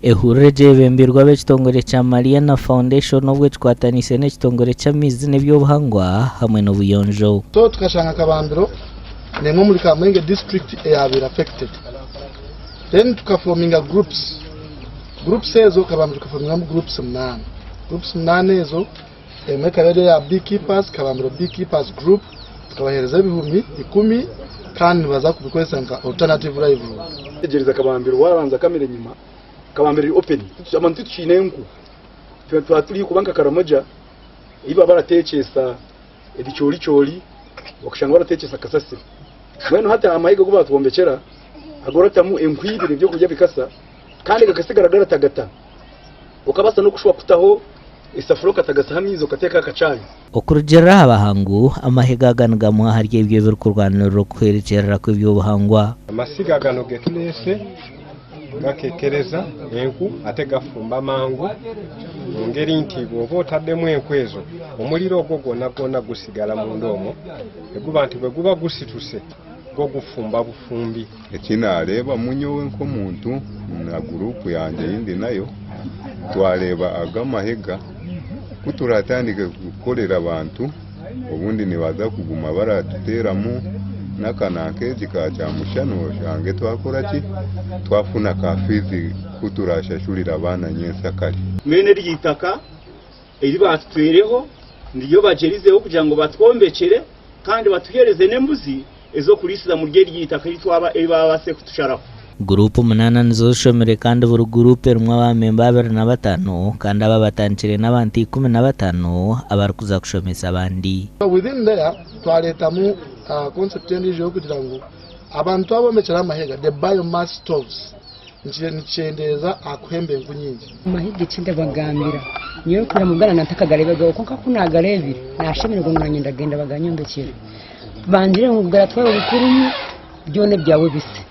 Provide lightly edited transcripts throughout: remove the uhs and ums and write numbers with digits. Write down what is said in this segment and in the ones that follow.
Ehururu egi eyebembeirwe ab'ekitongore kya Mariana Foundation obwo ekikwataniise n'ekitongore ky'amaizi n'eby'obuhangwa hamwe n'obuyonjo. So tukashanga Kabambiro nemwe omuri Kamwenge district eyabaire affected then tukafominga groups, groups ezo Kabambiro tukafomingamu groups munaana, groups munaana ezo emwe ekaba eri eya beekeepers, Kabambiro beekeepers group tukabahereza ebihumi ikumi kandi nibaza kubikozesa nka alternative livelihood. Tegyereza Kabambiro wabanza kamera enyima, Kabambiro eri open, abantu titukiine enku, twaba turi kuba nka Karamoja ei baba baratekyesa ebicooricoori okashanga baratekyesa kasasiro. Mbwenu hati amahega agu batwombekyera agoratamu enku ibiri ebyokurya bikasa kandi gakasigara garatagata okabaasa n'okushuba kutaho esafuriya okatagasaho amaizi okateekaho akacaayi. Okurugiirira aha bahangu, amahega aga ni gamwe ahari ebyo ebirikurwanirira okuhwerekyerera kw'eby'obuhangwa. Amasiga gano getureese gakekereza enku ate gafumba mangu mungeri nti bwoba otaddemu enku ezo omuliro ogwo gwona gwona gusigala munda omwo neguba nti bweguba gusituse gwo gufumba bufumbi. Eki naareebamu nyowe nk'omuntu na guruupu yangye ei ndi nayo, twareeba aga amahega ku turaatandike kukorera abantu, obundi nibaza kuguma baratuteeramu n'akananka egi ka kyamushana oshange twakora ki, twafuna ka fiizi ku turaashashurire abaana nyensakare. Mbwenu eryo itaka eri baatutwireho niryo bagyerizeho kugira ngu batwombekyere kandi batuheereze n'embuzi ez'okuriisiza muri eryo itaka eri twaba eri baabaasize kutusharaho. Guruupu munaana nizo zishomire kandi buri guruupu erimu abaamemba 25 kandi aba batandikire n'abantu 15 abarikuza kushomesa abandi. Within there twareetamu concept endiijo ey'okugira ngu abantu twabombekyera amahega, the biomass stoves, nikikyendeeza aha kuhemba enku nyingi. Amahega eki ndabagambira nyowe kwiha mu bwana ntakagareebagaho kwonka ku naagareebire naashemererwa ngu naanye ndagenda baganyombekyere. Bangire ngu garatwara obukurumu byona ebyawe bise.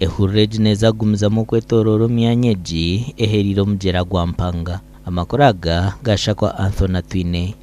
Ehururu egi neeza kugumizamu okwetooroora omu myanya egi ehereire omugyera gwa Mpanga. Amakuru aga gashakwa Anthony Atwine.